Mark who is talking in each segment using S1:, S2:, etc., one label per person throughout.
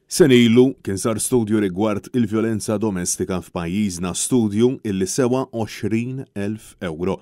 S1: Sena ilu kien sar studju rigward il-vjolenza domestika f'pajjiżna, studju illi sewa 20,000 ewro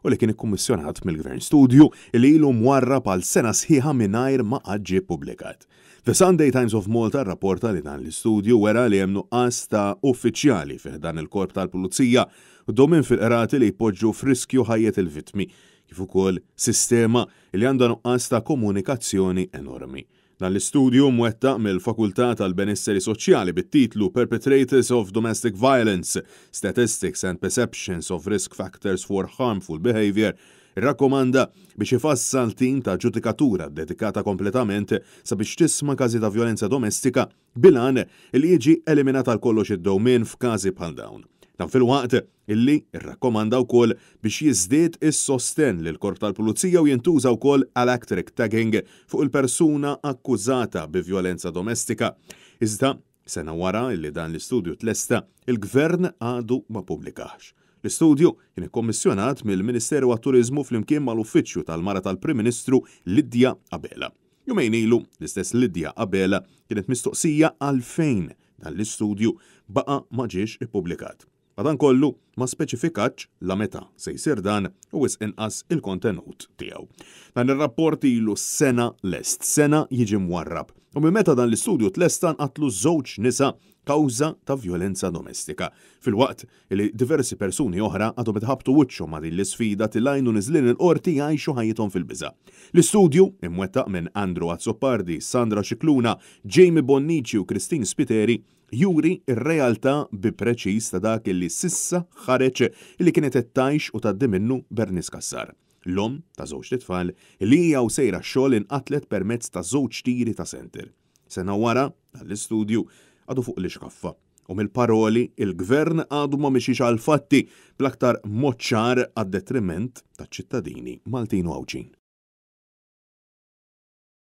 S1: u li kien ikkummissjonat mill-Gvern. Studju illi ilu mwarrab għal sena sħiħa mingħajr ma qatt ġie ppubblikat. The Sunday Times of Malta rrapporta li dan l-istudju wera li hemm nuqqas ta' uffiċjali fi ħdan il-Korp tal-Pulizija u dewmien fil-qrati li jpoġġu f'riskju ħajjet il-vittmi, kif ukoll sistema li għandha nuqqas ta' komunikazzjoni enormi. Dan l-istudju mwettaq mill-Fakultà tal-Benesseri Soċjali bit-titlu Perpetrators of Domestic Violence, Statistics and Perceptions of Risk Factors for Harmful Behaviour irrakkomanda biex ifassal tim ta' ġudikatura ddedikata kompletament sabiex tisma' każi ta' vjolenza domestika bil-għan li jiġi eliminat għal kollox id-dewmien f'każi bħal dawn. Dan filwaqt illi rrakkomanda wkoll biex jiżdied is-sostenn lill-Korp tal-Pulizija u jintuża wkoll electric tagging fuq il-persuna akkużata bi vjolenza domestika. Iżda, sena wara illi dan l-istudju tlesta, il-Gvern għadu ma ppubblikahx. L-istudju kien ikkommissjonat mill-Ministeru għat-Turiżmu flimkien mal-Uffiċċju tal-Mara tal-Prim Ministru Lydia Abela. Jumejn ilu, l-istess Lydia Abela kienet mistoqsija għalfejn dan l-istudju baqa' ma ġiex ippubblikat. Madankollu, ma speċifikatx la meta se jsir dan u wisq inqas il-kontenut tiegħu. Dan ir-rapport ilu sena lest, sena jiġi mwarrab. U minn meta dan l-istudju tlesta nqatlu żewġ nisa kawża ta' vjolenza domestika. Filwaqt li diversi persuni oħra għadhom itħabbtu wiċċhom ma' din l-isfida tilgħin u niżlin il-Qorti jgħixu ħajjithom fil-biża'. L-istudju, imwettaq minn Andrew Azzopardi, Sandra Scicluna, Jamie Bonnici u Christine Spiteri, juri r-realtà bi preċiż ta' dak li s'issa ħareġ li kienet qed tgħix u tgħaddi minnu Bernice Cassar, l-omm ta' żewġt itfal li hija u sejra x-xogħol inqatlet permezz ta' żewġ tiri ta' senter. Sena wara, dan l-istudju għadu fuq l-ixkaffa u mill-paroli il-Gvern għadu ma mixiex għall-fatti bl-aktar mod ċar għad-detriment taċ-ċittadini Maltin u Għawdxin.